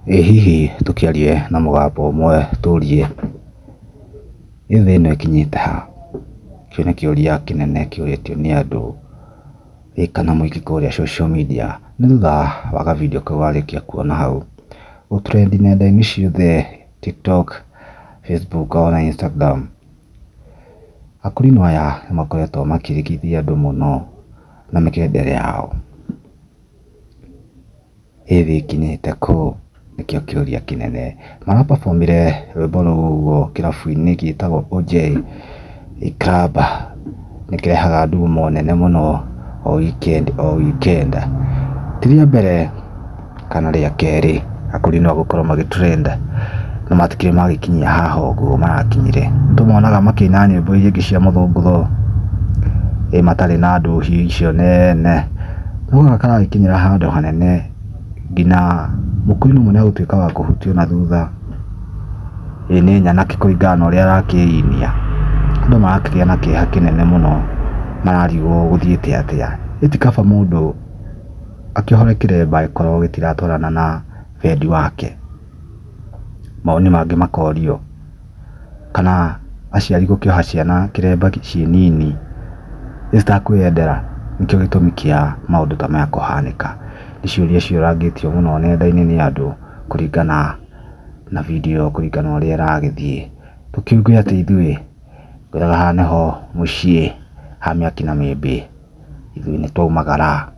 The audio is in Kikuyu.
Ĩ hihi tũkĩarie na mũgambo ũmwe tũrie, ĩ thĩ ĩno ĩkinyĩte ha? Kĩu nĩ kĩũria kĩnene kĩũrĩtio nĩ andũ ĩ kana mũingĩ kũrĩa social media nĩ thutha wa ga video kau warĩkia kuona hau gũ trend nenda-inĩ ciothe TikTok, Facebook ona Instagram. Akũrinũ aya nĩ makoretwo makĩrigithia andũ mũno na mĩgendere yao. Ĩ thĩ ĩkinyĩte kũ? Nĩkĩo kĩũria kĩnene. Mara perform ire rwĩmbo rũu ũguo kĩrabu-inĩ gĩtagwo OJ Club. Nĩ kĩrehaga ndurumo nene mũno o weekend o weekend. Ti rĩa mbere kana rĩa kerĩ akũrinũ gũkorwo magĩ trend na matikĩrĩ magĩkinyia haha ũguo marakinyire. Nĩ tũmonaga makĩina nyĩmbo iria ingĩ cia mũthũngũtho ĩ matarĩ na ndũhiũ icio nene. No gaka karagĩkinyĩra handũ hanene nginya mũkũrinũ ũmwe nĩ egũtuĩka wa kũhutio na thutha ĩ nĩ nyanake kũringana na ũrĩa arakĩinia. Andũ marakĩgĩa na kĩeha kĩnene mũno mararigwo gũthiĩte atĩa. Ĩ ti kaba mũndũ akĩohore kĩremba angĩkorwo gĩtiratwarana na wendi wake? Mawoni mangĩ makorio kana aciari gũkĩoha ciana kĩremba ciĩ nini citakwĩyendera nĩkĩo gĩtũmi kĩa maũndũ ta maya kũhanĩka. Nĩ ciũria ciũrangĩtio mũno nenda-inĩ nĩ andũ kũringana na video kũringana na ũrĩa ĩragĩthiĩ. Tũkiuge atĩ ithuĩ ngwĩraga haha nĩho mũciĩ ha mĩaki na mĩmbĩ, ithuĩ nĩ twaumagara.